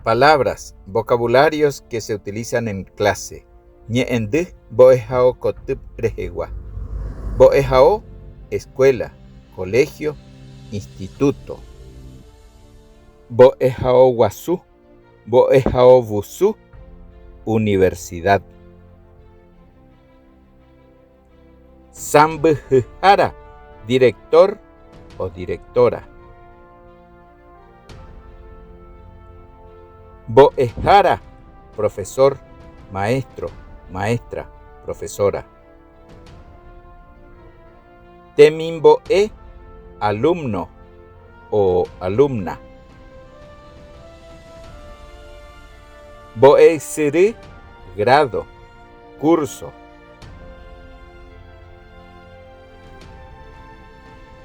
Palabras, vocabularios que se utilizan en clase. Ñe'ẽndy mbo'ehao koty rehegua. Mbo'ehao, escuela, colegio, instituto. Mbo'ehao guasu, mbo'ehao vusu, universidad. Sãmbyhyhára, director o directora. Mbo'ehára, profesor, maestro, maestra, profesora. Temimbo'e, alumno o alumna. Mbo'esyry, grado, curso.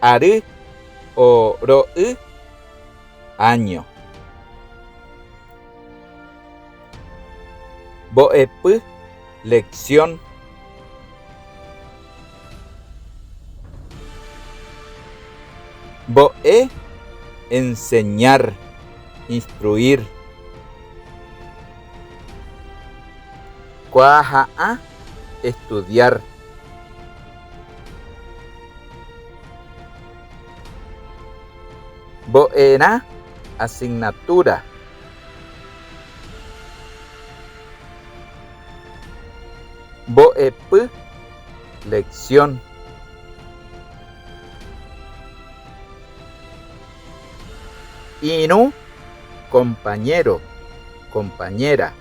Ary o ro'y, año. Mbo'epy, lección. Mbo'e, enseñar, instruir. Kuaaha'ã, estudiar. Mbo'erã, asignatura. Mbo'epy, lección. Irũ, compañero, compañera.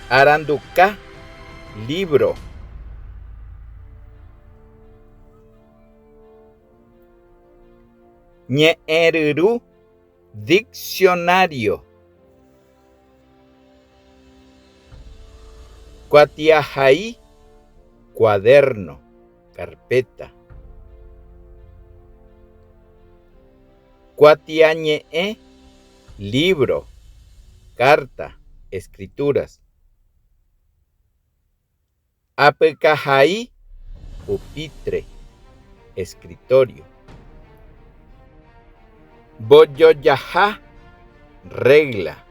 Aranduka, libro. Ñe'ẽryru, diccionario. Kuatiahai, cuaderno, carpeta. Kuatiañe'ẽ, libro, carta, escrituras. Apykahai, pupitre, escritorio. Mbojojaha, regla.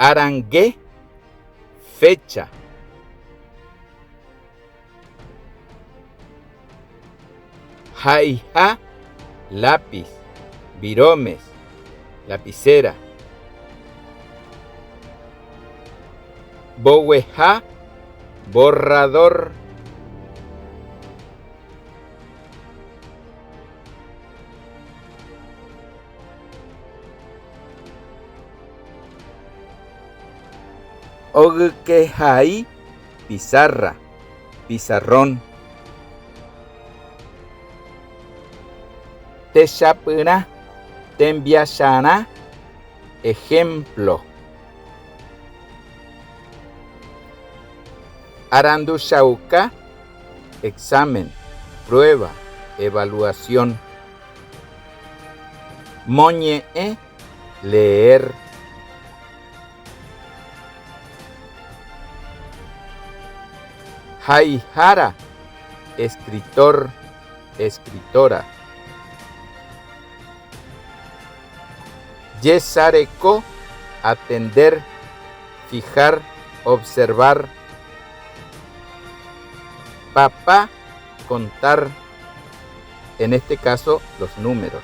Arange, fecha. Haiha, lápiz, viromes, lapicera. Mbogueha, borrador. Ogykehai, pizarra, pizarrón. Techapyrã, tembiacharã, ejemplo. Aranduchauka, examen, prueba, evaluación. Moñe'ẽ, leer. Haihára, escritor, escritora. Jesareko, atender, fijar, observar. Papá, contar, en este caso los números.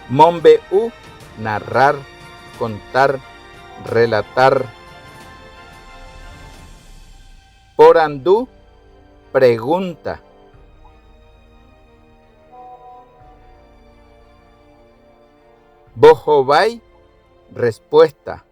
Mombe'u, narrar, contar, relatar. Porandu, pregunta. Mbohovái, respuesta.